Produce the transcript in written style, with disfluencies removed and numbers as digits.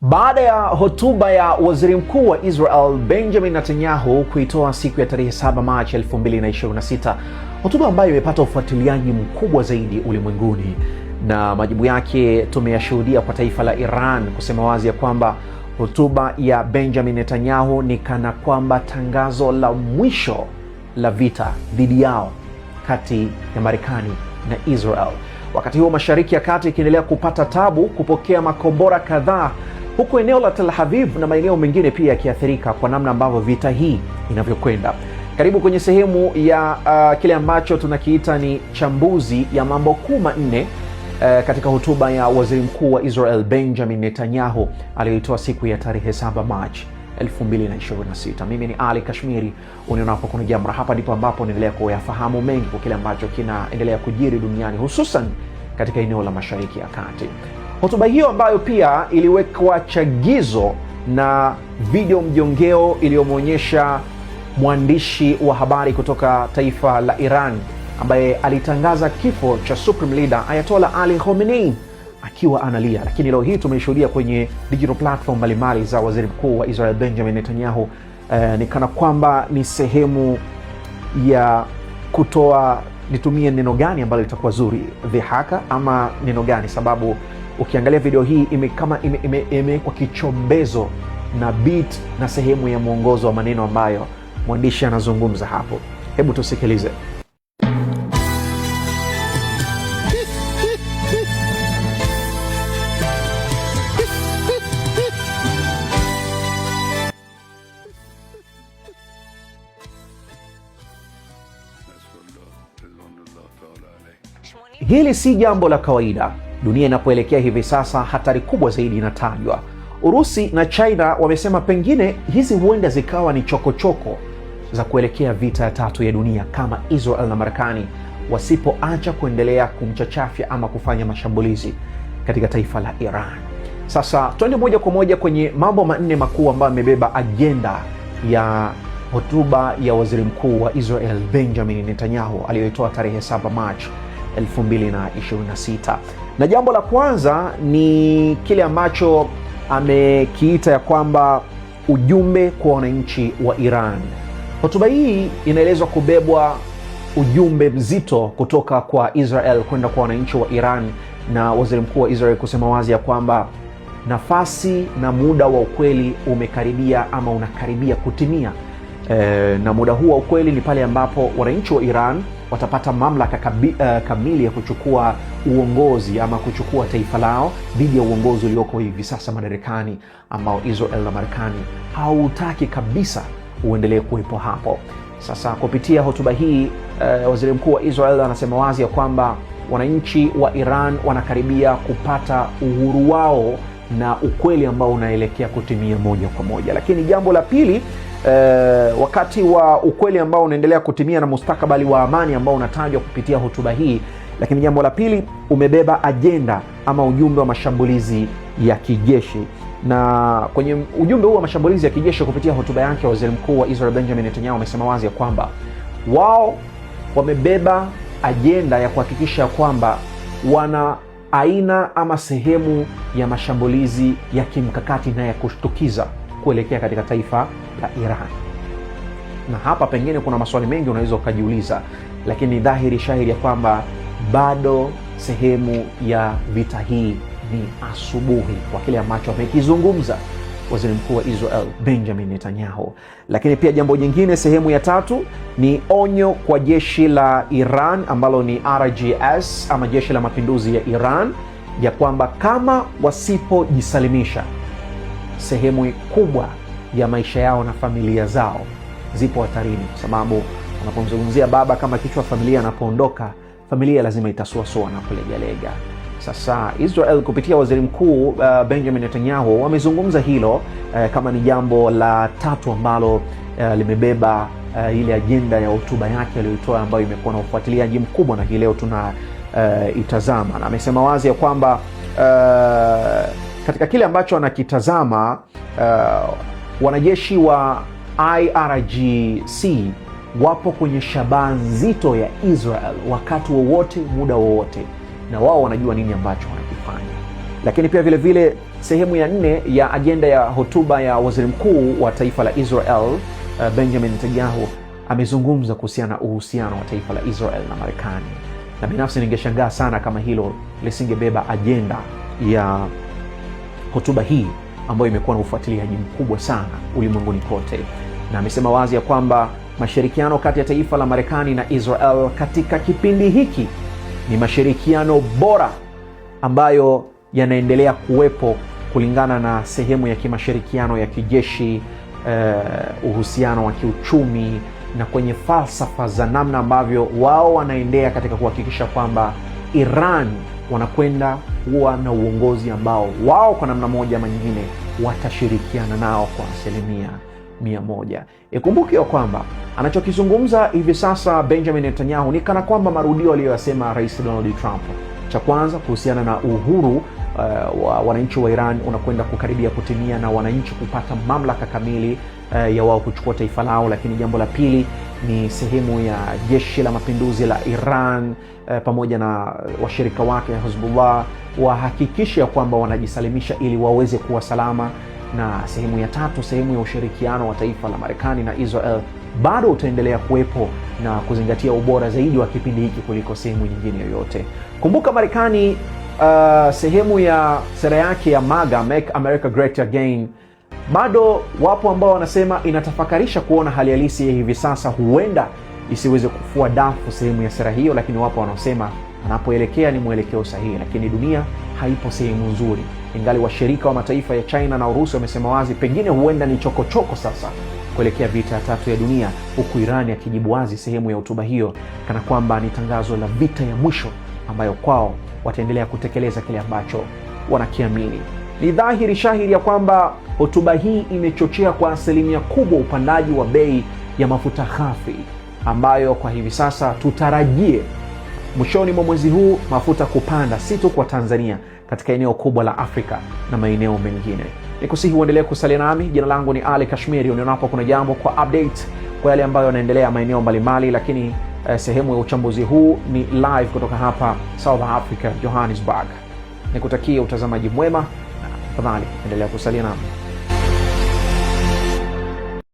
Baada ya hotuba ya waziri mkuu wa Israel Benjamin Netanyahu kuitoa siku ya tarehe 7 Machi 2026, hotuba ambayo imepata ufuatiliaji mkubwa zaidi ulimwenguni, na majibu yake tumeyashuhudia kwa taifa la Iran kusema wazi ya kwamba hotuba ya Benjamin Netanyahu ni kana kwamba tangazo la mwisho la vita dhidi yao kati ya Marekani na Israel. Wakati huo Mashariki ya Kati ikiendelea kupata tabu kupokea makombora kadhaa, huku eneo la Tel Aviv na maeneo mengine pia yakiathirika kwa namna ambavyo vita hii inavyokwenda. Karibu kwenye sehemu ya kile ambacho tunakiita ni chambuzi ya mambo kuu manne katika hotuba ya waziri mkuu wa Israel Benjamin Netanyahu aliyoitoa siku ya tarehe 7 Machi 2026. Mimi ni Ali Kashmiri, unionapo kuna Jamra. Hapa ndipo ambapo naendelea kuyafahamu mengi kwa kile ambacho kinaendelea kujiri duniani, hususan katika eneo la Mashariki ya Kati. Hotuba hiyo ambayo pia iliwekwa chagizo na video mjongeo iliyomwonyesha mwandishi wa habari kutoka taifa la Iran ambaye alitangaza kifo cha Supreme Leader Ayatollah Ali Khamenei akiwa analia. Lakini leo hii tumeshuhudia kwenye digital platform mbalimbali za waziri mkuu wa Israel Benjamin Netanyahu, ni kana kwamba ni sehemu ya kutoa, nitumie neno gani ambalo litakuwa zuri, dhihaka ama neno gani? Sababu ukiangalia video hii kama imewekwa kichombezo na beat na sehemu ya mwongozo wa maneno ambayo mwandishi anazungumza hapo. Hebu tusikilize. Hili si jambo la kawaida. Dunia inapoelekea hivi sasa, hatari kubwa zaidi inatajwa. Urusi na China wamesema pengine hizi huenda zikawa ni chokochoko choko za kuelekea vita ya tatu ya dunia kama Israel na Marekani wasipoacha kuendelea kumchachafya ama kufanya mashambulizi katika taifa la Iran. Sasa twende moja kwa moja kwenye mambo manne makuu ambayo yamebeba ajenda ya hotuba ya waziri mkuu wa Israel Benjamin Netanyahu aliyoitoa tarehe 7 Machi 2026. Na jambo la kwanza ni kile ambacho amekiita ya kwamba ujumbe kwa wananchi wa Iran. Hotuba hii inaelezwa kubebwa ujumbe mzito kutoka kwa Israel kwenda kwa wananchi wa Iran, na waziri mkuu wa Israel kusema wazi ya kwamba nafasi na muda wa ukweli umekaribia ama unakaribia kutimia. Na muda huu wa ukweli ni pale ambapo wananchi wa Iran watapata mamlaka kamili ya kuchukua uongozi ama kuchukua taifa lao dhidi ya uongozi ulioko hivi sasa madarakani ambao Israel na Marekani hautaki kabisa uendelee kuwepo hapo. Sasa kupitia hotuba hii waziri mkuu wa Israel anasema wazi ya kwamba wananchi wa Iran wanakaribia kupata uhuru wao na ukweli ambao unaelekea kutimia moja kwa moja. Lakini jambo la pili, wakati wa ukweli ambao unaendelea kutimia na mustakabali wa amani ambao unatajwa kupitia hotuba hii, lakini jambo la pili umebeba ajenda ama ujumbe wa mashambulizi ya kijeshi. Na kwenye ujumbe huu wa mashambulizi ya kijeshi kupitia hotuba yake, waziri mkuu wa Israel Benjamin Netanyahu amesema wazi ya kwamba wao wamebeba ajenda ya kuhakikisha kwamba wana aina ama sehemu ya mashambulizi ya kimkakati na ya kushtukiza kuelekea katika taifa la Iran. Na hapa pengine kuna maswali mengi unaweza ukajiuliza, lakini dhahiri shahiri ya kwamba bado sehemu ya vita hii ni asubuhi, kwa kile ambacho amekizungumza waziri mkuu wa Israel Benjamin Netanyahu. Lakini pia jambo jingine, sehemu ya tatu ni onyo kwa jeshi la Iran ambalo ni RGS ama jeshi la mapinduzi ya Iran, ya kwamba kama wasipojisalimisha, sehemu kubwa ya maisha yao na familia zao zipo hatarini, kwa sababu unapomzungumzia baba kama kichwa familia, anapoondoka familia lazima itasuasua na kulegalega. Sasa Israel kupitia waziri mkuu Benjamin Netanyahu wamezungumza hilo kama ni jambo la tatu ambalo limebeba ile ajenda ya hotuba yake aliyoitoa ambayo imekuwa na ufuatiliaji mkubwa na hii leo tuna itazama, na amesema wazi ya kwamba katika kile ambacho anakitazama wanajeshi wa IRGC wapo kwenye shabaha nzito ya Israel wakati wowote, muda wowote, na wao wanajua nini ambacho wanakifanya. Lakini pia vile vile Sehemu ya nne ya ajenda ya hotuba ya waziri mkuu wa taifa la Israel Benjamin Netanyahu amezungumza kuhusiana na uhusiano wa taifa la Israel na Marekani, na binafsi ningeshangaa sana kama hilo lisingebeba ajenda ya hotuba hii ambayo imekuwa na ufuatiliaji mkubwa sana ulimwenguni kote, na amesema wazi ya kwamba mashirikiano kati ya taifa la Marekani na Israel katika kipindi hiki ni mashirikiano bora ambayo yanaendelea kuwepo kulingana na sehemu ya kimashirikiano ya kijeshi, uhusiano wa kiuchumi na kwenye falsafa za namna ambavyo wao wanaendea katika kuhakikisha kwamba Iran wanakwenda kuwa na uongozi ambao wao kwa namna moja ama nyingine watashirikiana nao kwa 100%. Ikumbuke ya kwamba anachokizungumza hivi sasa Benjamin Netanyahu ni kana kwamba marudio aliyoyasema Rais Donald Trump. Cha kwanza kuhusiana na uhuru wa wananchi wa Iran unakwenda kukaribia kutimia na wananchi kupata mamlaka kamili ya wao kuchukua taifa lao. Lakini jambo la pili ni sehemu ya jeshi la mapinduzi la Iran pamoja na washirika wake Hezbollah wahakikishe ya kwamba wanajisalimisha ili waweze kuwa salama. Na sehemu ya tatu, sehemu ya ushirikiano wa taifa la Marekani na Israel bado utaendelea kuwepo na kuzingatia ubora zaidi wa kipindi hiki kuliko sehemu nyingine yoyote. Kumbuka Marekani, sehemu ya sera yake ya MAGA, Make America Great Again, bado wapo ambao wanasema inatafakarisha kuona hali halisi ya hivi sasa huenda isiweze kufua dafu sehemu ya sera hiyo, lakini wapo wanaosema anapoelekea ni mwelekeo sahihi, lakini dunia haipo sehemu nzuri. Ingali washirika wa mataifa ya China na Urusi wamesema wazi pengine huenda ni chokochoko sasa kuelekea vita ya tatu ya dunia, huku Irani akijibu wazi sehemu ya hotuba hiyo kana kwamba ni tangazo la vita ya mwisho ambayo kwao wataendelea kutekeleza kile ambacho wanakiamini. Ni dhahiri shahiri ya kwamba hotuba hii imechochea kwa asilimia kubwa upandaji wa bei ya mafuta ghafi ambayo kwa hivi sasa tutarajie mwishoni mwa mwezi huu mafuta kupanda, si tu kwa Tanzania, katika eneo kubwa la Afrika na maeneo mengine. Nikusihi uendelee kusalia nami. Jina langu ni Ali Kashmiri. Unionapo kuna jambo kwa update kwa yale ambayo yanaendelea maeneo mbalimbali, lakini sehemu ya uchambuzi huu ni live kutoka hapa South Africa, Johannesburg. Nikutakie utazamaji mwema na tafadhali endelea kusalia nami.